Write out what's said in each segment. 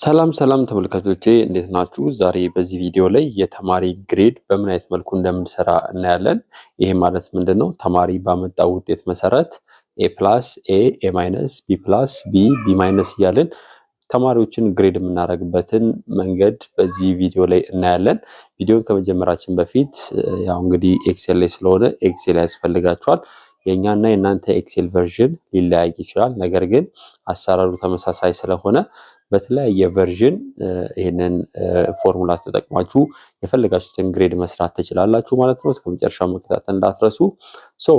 ሰላም ሰላም ተመልካቾቼ፣ እንዴት ናችሁ? ዛሬ በዚህ ቪዲዮ ላይ የተማሪ grade በምን አይነት መልኩ እንደምንሰራ እናያለን። ይሄ ማለት ምንድን ነው? ተማሪ ባመጣው ውጤት መሰረት A plus፣ A፣ A minus፣ B plus፣ B፣ B minus እያልን ተማሪዎችን grade የምናደርግበትን መንገድ በዚህ ቪዲዮ ላይ እናያለን። ቪዲዮን ከመጀመራችን በፊት ያው እንግዲህ Excel ላይ ስለሆነ Excel ያስፈልጋችኋል። የእኛና የእናንተ Excel version ሊለያይ ይችላል። ነገር ግን አሰራሩ ተመሳሳይ ስለሆነ በተለያየ version ይህንን ፎርሙላ ተጠቅማችሁ የፈለጋችሁትን grade መስራት ትችላላችሁ ማለት ነው። እስከ መጨረሻው መከታተል እንዳትረሱ። So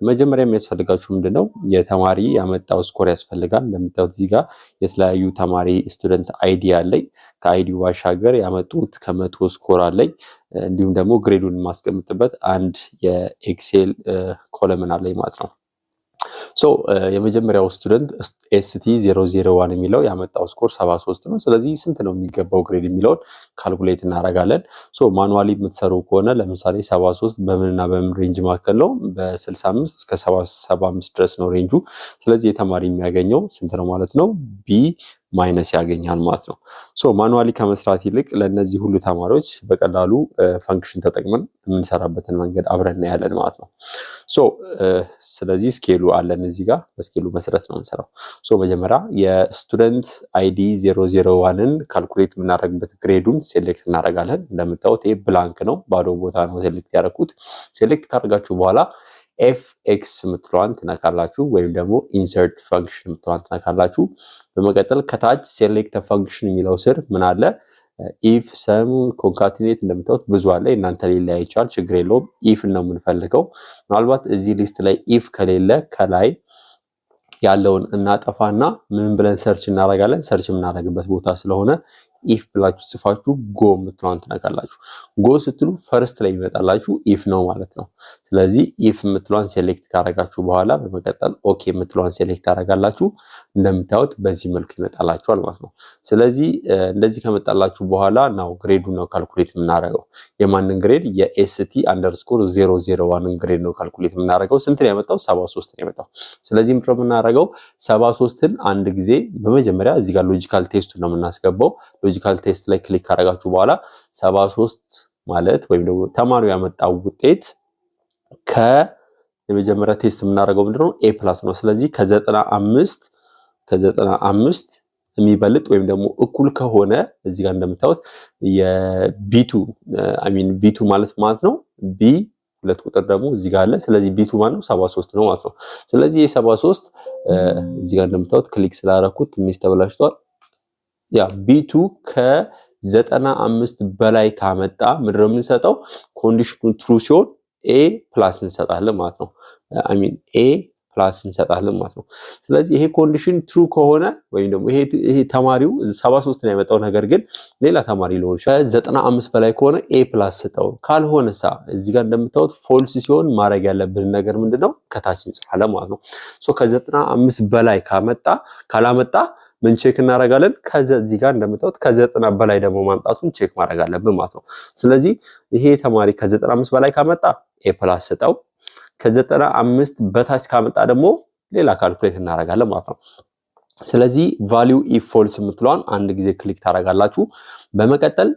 መጀመሪያ የሚያስፈልጋችሁ ምንድን ነው? የተማሪ ያመጣው score ያስፈልጋል። እንደምታዩት እዚህ ጋር የተለያዩ ተማሪ student ID አለኝ። ከ ID ው ባሻገር ያመጡት ከ100 score አለኝ። እንዲሁም ደግሞ grade ኡን የማስቀምጥበት አንድ የ Excel column አለኝ ማለት ነው። So የመጀመሪያው student ST 001 የሚለው ያመጣው score 73 ነው። ስለዚህ ስንት ነው የሚገባው grade የሚለውን calculate እናደርጋለን። So manually የምትሰሩ ከሆነ ለምሳሌ 73 በምንና በምን range መካከል ነው? በ65 እስከ 75 ድረስ ነው range ኡ። ስለዚህ የተማሪ የሚያገኘው ስንት ነው ማለት ነው? B minus ያገኛል ማለት ነው። So manually ከመስራት ይልቅ ለእነዚህ ሁሉ ተማሪዎች በቀላሉ function ተጠቅመን የምንሰራበትን መንገድ አብረን እናያለን ማለት ነው። So ስለዚህ scale ኡ አለን እዚህ ጋር፣ በ scale ኡ መሰረት ነው የምንሰራው። So መጀመሪያ የ student ID 001ን calculate የምናደርግበት grade ኡን select እናደርጋለን። እንደምታዩት ይሄ blank ነው፣ ባዶ ቦታ ነው select ያደረኩት። Select ካደረጋችሁ በኋላ FX የምትለዋን ትነካላችሁ ወይም ደግሞ insert function የምትለዋን ትነካላችሁ። በመቀጠል ከታች select function የሚለው ስር ምን አለ? If፣ sum፣ concatenate እንደምታዩት ብዙ አለ። እናንተ ሊለያይ ይችላል፣ ችግር የለውም። If ነው የምንፈልገው። ምናልባት እዚህ list ላይ if ከሌለ ከላይ ያለውን እናጠፋና ምን ብለን search እናደርጋለን? Search የምናደርግበት ቦታ ስለሆነ if ብላችሁ ጽፋችሁ go የምትለዋን ትነካላችሁ። Go ስትሉ first ላይ ይመጣላችሁ if ነው ማለት ነው። ስለዚህ if የምትለዋን select ካረጋችሁ በኋላ በመቀጠል okay የምትለዋን select ታደርጋላችሁ። እንደምታዩት በዚህ መልኩ ይመጣላችኋል ማለት ነው። ስለዚህ እንደዚህ ከመጣላችሁ በኋላ now grade ኡ ነው calculate የምናደርገው። የማንን grade? የ ST underscore 001ን grade ነው calculate የምናደርገው። ስንት ነው ያመጣው? 73 ነው ያመጣው። ስለዚህ ምንድነው የምናደርገው? 73ን አንድ ጊዜ በመጀመሪያ እዚህ ጋር logical test ኡ ነው የምናስገባው። Logical test ላይ click ካደረጋችሁ በኋላ 73 ማለት ወይም ደግሞ ተማሪው ያመጣው ውጤት ከየመጀመሪያ test የምናደርገው ምንድነው? A plus ነው። ስለዚህ ከ95 የሚበልጥ ወይም ደግሞ እኩል ከሆነ እዚህ ጋር እንደምታዩት የ B2፣ I mean B2 ማለት ማለት ነው፣ B ሁለት ቁጥር ደግሞ እዚህ ጋር አለ። ስለዚህ B2 ማለት ነው 73 ነው ማለት ነው። ስለዚህ የ73 እዚህ ጋር እንደምታዩት click ስላደረኩት ትንሽ ተበላሽቷል። ያ B2 ከ95 በላይ ካመጣ ምንድነው የምንሰጠው? Condition ኑ true ሲሆን A plus እንሰጣለን ማለት ነው። I mean A plus እንሰጣለን ማለት ነው። ስለዚህ ይሄ condition true ከሆነ ወይም ደግሞ ይሄ ተማሪው 73 ነው ያመጣው፣ ነገር ግን ሌላ ተማሪ ሊሆን ይችላል፣ ከ95 በላይ ከሆነ A plus ስጠው። ካልሆነ ሳ እዚህ ጋር እንደምታዩት false ሲሆን ማድረግ ያለብን ነገር ምንድነው? ከታች እንጽፋለን ማለት ነው። So ከ95 በላይ ካመጣ ካላመጣ ምን check እናደርጋለን? ከዚህ ጋር እንደምታዩት ከ90 በላይ ደግሞ ማምጣቱን check ማድረግ አለብን ማለት ነው። ስለዚህ ይሄ ተማሪ ከ95 በላይ ካመጣ A plus ስጠው፣ ከ95 በታች ካመጣ ደግሞ ሌላ calculate እናደርጋለን ማለት ነው። ስለዚህ value if false የምትለዋን አንድ ጊዜ click ታደርጋላችሁ። በመቀጠል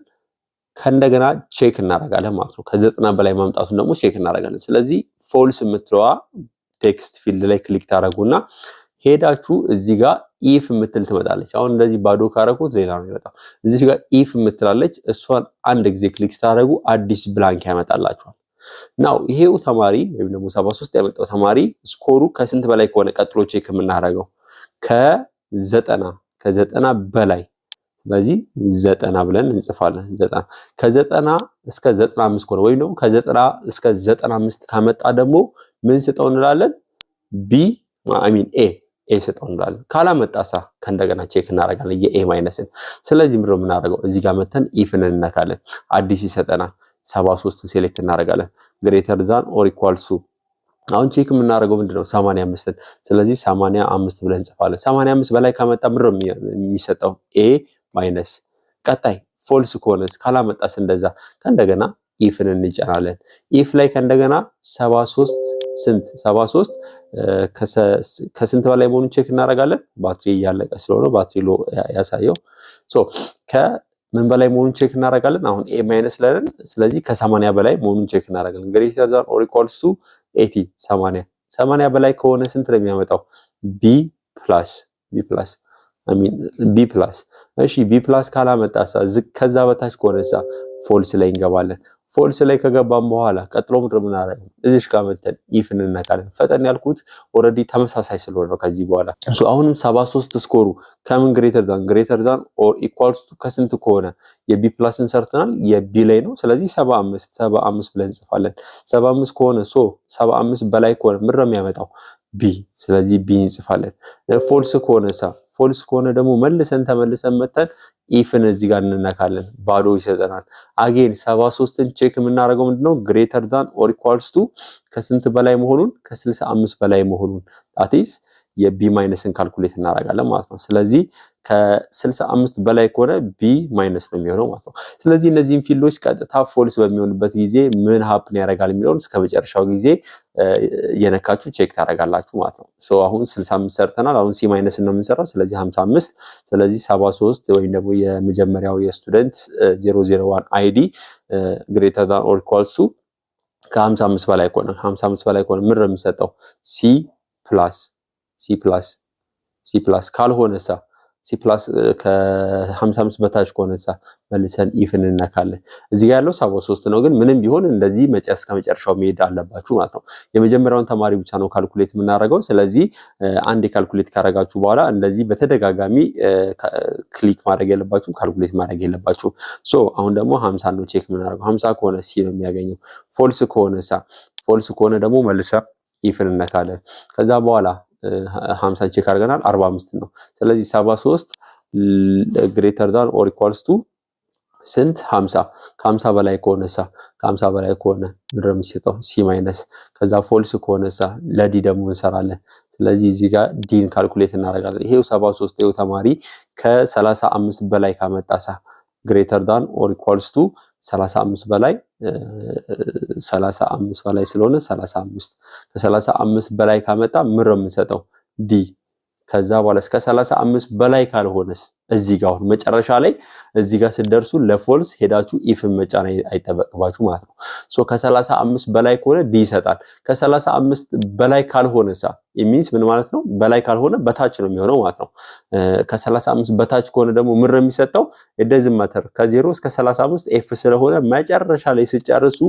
ከእንደገና check እናደርጋለን ማለት ነው። ከ90 በላይ ማምጣቱን ደግሞ check እናደርጋለን። ስለዚህ false የምትለዋ text field ላይ click ታደርጉና ሄዳችሁ እዚህ ጋር if የምትል ትመጣለች። አሁን እንደዚህ ባዶ ካረኩት ሌላ ነው የሚመጣው። እዚህ ጋር if የምትላለች፣ እሷን አንድ ጊዜ click ስታደርጉ አዲስ blank ያመጣላችኋል። Now ይሄው ተማሪ ወይም ደግሞ 73 ያመጣው ተማሪ score ኡ ከስንት በላይ ከሆነ ቀጥሎ check የምናደርገው ከ90 በላይ፣ ስለዚህ 90 ብለን እንጽፋለን። 90፣ ከ90 እስከ 95 ከሆነ ወይም ደግሞ ከ90 እስከ 95 ካመጣ ደግሞ ምን ስጠው እንላለን? B፣ I mean A፣ A ስጠው እንላለን። ካላመጣሳ ከእንደገና check እናደርጋለን የ A minus ን። ስለዚህ ምንድነው የምናደርገው? እዚህ ጋር መተን if ን እንነካለን። አዲስ ይሰጠናል። 73 select እናደርጋለን። Greater than or equals to አሁን check የምናደርገው ምንድነው? 85ን። ስለዚህ 85 ብለን እንጽፋለን። 85 በላይ ካመጣ ምንድነው የሚሰጠው? A minus። ቀጣይ false ከሆነስ፣ ካላመጣስ እንደዛ ከእንደገና if ን እንጫናለን። If ላይ ከእንደገና 73 ስንት? 73 ከስንት በላይ መሆኑን check እናደርጋለን። ባትሪ እያለቀ ስለሆነ ባትሪ low ያሳየው። So ከምን በላይ መሆኑን check እናደርጋለን። አሁን A minus ለንን፣ ስለዚህ ከ80 በላይ መሆኑን check እናደርጋለን። Greater than or equals to 80፣ 80፣ 80 በላይ ከሆነ ስንት ነው የሚያመጣው? B plus፣ B plus፣ I mean B plus። እሺ፣ B plus ካላመጣሳ፣ ከዛ በታች ከሆነሳ false ላይ እንገባለን። False ላይ ከገባን በኋላ ቀጥሎ ምንድን ነው የምናደርገው? እዚሽ ጋር መተን if እንነካለን። ፈጠን ያልኩት already ተመሳሳይ ስለሆነ ነው። ከዚህ በኋላ አሁንም 73 score ኡ ከምን greater than or equals to ከስንት ከሆነ፣ የ B plus ን ሰርተናል፣ የ B ላይ ነው። ስለዚህ 75፣ 75 ብለን እንጽፋለን። 75 ከሆነ፣ so 75 በላይ ከሆነ ምንድን ነው የሚያመጣው? B። ስለዚህ B እንጽፋለን። False ከሆነሳ? False ከሆነ ደግሞ መልሰን ተመልሰን መተን if ን እዚህ ጋር እንነካለን፣ ባዶ ይሰጠናል። Again 73ን check የምናደርገው ምንድነው? Greater than or equals to ከስንት በላይ መሆኑን፣ ከ65 በላይ መሆኑን፣ that is የ B minus ን calculate እናደርጋለን ማለት ነው። ስለዚህ ከ65 በላይ ከሆነ B minus ነው የሚሆነው ማለት ነው። ስለዚህ እነዚህን field ኦች ቀጥታ false በሚሆንበት ጊዜ ምን happen ያደርጋል የሚለውን እስከ መጨረሻው ጊዜ እየነካችሁ check ታደርጋላችሁ ማለት ነው። So አሁን 65 ሰርተናል። አሁን C minus ነው የምንሰራው። ስለዚህ 55፣ ስለዚህ 73 ወይም ደግሞ የመጀመሪያው የ student 001 ID greater than or equals to ከ55 በላይ ከሆነ፣ 55 በላይ ከሆነ ምን ነው የሚሰጠው? C plus፣ C plus። C plus ካልሆነሳ፣ C plus ከ55 በታች ከሆነሳ መልሰን if እንነካለን። እዚህ ጋር ያለው 73 ነው፣ ግን ምንም ቢሆን እንደዚህ መጨረስ ከመጨረሻው መሄድ አለባችሁ ማለት ነው። የመጀመሪያውን ተማሪ ብቻ ነው calculate የምናደርገው። ስለዚህ አንዴ calculate ካደረጋችሁ በኋላ እንደዚህ በተደጋጋሚ click ማድረግ የለባችሁ፣ calculate ማድረግ የለባችሁ። So አሁን ደግሞ 50 ነው check የምናደርገው። 50 ከሆነ C ነው የሚያገኘው። False ከሆነሳ? False ከሆነ ደግሞ መልሰ if ን እነካለን። ከዛ በኋላ 50 check አድርገናል፣ 45 ነው። ስለዚህ 73 greater than or equals to ስንት? 50። ከ50 በላይ ከሆነሳ? ከ50 በላይ ከሆነ ምንድን ነው የሚሰጠው? C minus። ከዛ false ከሆነሳ ለ D ደግሞ እንሰራለን። ስለዚህ እዚህ ጋር D ን calculate እናደርጋለን። ይሄው 73፣ ይሄው ተማሪ ከ35 በላይ ካመጣሳ፣ greater than or equals to 35 በላይ፣ 35 በላይ ስለሆነ 35፣ ከ35 በላይ ካመጣ ምን ነው የምንሰጠው? D። ከዛ በኋላ እስከ 35 በላይ ካልሆነስ? እዚህ ጋር አሁን መጨረሻ ላይ እዚህ ጋር ስትደርሱ ለ false ሄዳችሁ if ን መጫን አይጠበቅባችሁ ማለት ነው። So ከ35 በላይ ከሆነ D ይሰጣል። ከ35 በላይ ካልሆነሳ means ምን ማለት ነው? በላይ ካልሆነ በታች ነው የሚሆነው ማለት ነው። ከ35 በታች ከሆነ ደግሞ ምን ነው የሚሰጠው? Doesn't matter፣ ከ0 እስከ 35 F ስለሆነ መጨረሻ ላይ ሲጨርሱ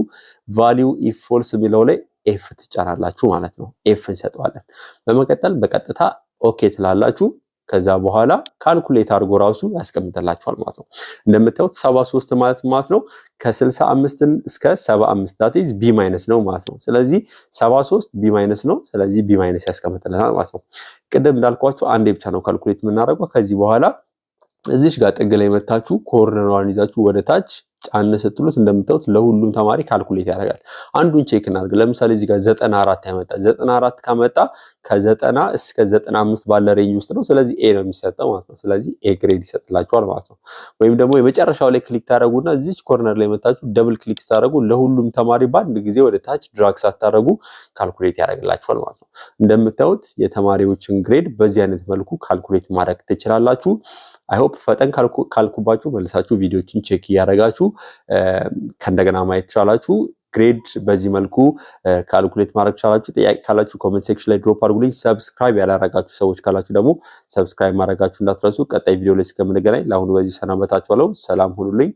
value if false የሚለው ላይ F ትጫናላችሁ ማለት ነው። F እንሰጠዋለን። በመቀጠል በቀጥታ okay ትላላችሁ። ከዛ በኋላ calculate አድርጎ ራሱ ያስቀምጥላችኋል ማለት ነው። እንደምታዩት 73 ማለት ነው ከ65 እስከ 75፣ that is B minus ነው ማለት ነው። ስለዚህ 73 B minus ነው። ስለዚህ B minus ያስቀምጥልናል ማለት ነው። ቅድም እንዳልኳችሁ አንዴ ብቻ ነው calculate የምናደርገው። ከዚህ በኋላ እዚሽ ጋር ጥግ ላይ መታችሁ corner ሯን ይዛችሁ ወደ ታች ጫን ስትሉት እንደምታዩት ለሁሉም ተማሪ calculate ያደርጋል። አንዱን check እናድርግ። ለምሳሌ እዚህ ጋር 94 ያመጣ፣ 94 ካመጣ ከ90 እስከ 95 ባለ range ውስጥ ነው። ስለዚህ A ነው የሚሰጠው ማለት ነው። ስለዚህ A grade ይሰጥላችኋል ማለት ነው። ወይም ደግሞ የመጨረሻው ላይ click ታደርጉና እዚች corner ላይ መታችሁ double click ስታደርጉ ለሁሉም ተማሪ በአንድ ጊዜ ወደ ታች drag ሳታደርጉ calculate ያደርግላችኋል ማለት ነው። እንደምታዩት የተማሪዎችን grade በዚህ አይነት መልኩ calculate ማድረግ ትችላላችሁ። I hope ፈጠን ካልኩባችሁ መልሳችሁ ቪዲዮችን check እያደረጋችሁ ከእንደገና ማየት ትችላላችሁ። Grade በዚህ መልኩ calculate ማድረግ ትችላላችሁ። ጥያቄ ካላችሁ comment section ላይ drop አድርጉልኝ። Subscribe ያላረጋችሁ ሰዎች ካላችሁ ደግሞ subscribe ማድረጋችሁ እንዳትረሱ። ቀጣይ ቪዲዮ ላይ እስከምንገናኝ ለአሁኑ በዚህ ሰናበታችኋለሁ። ሰላም ሁኑልኝ።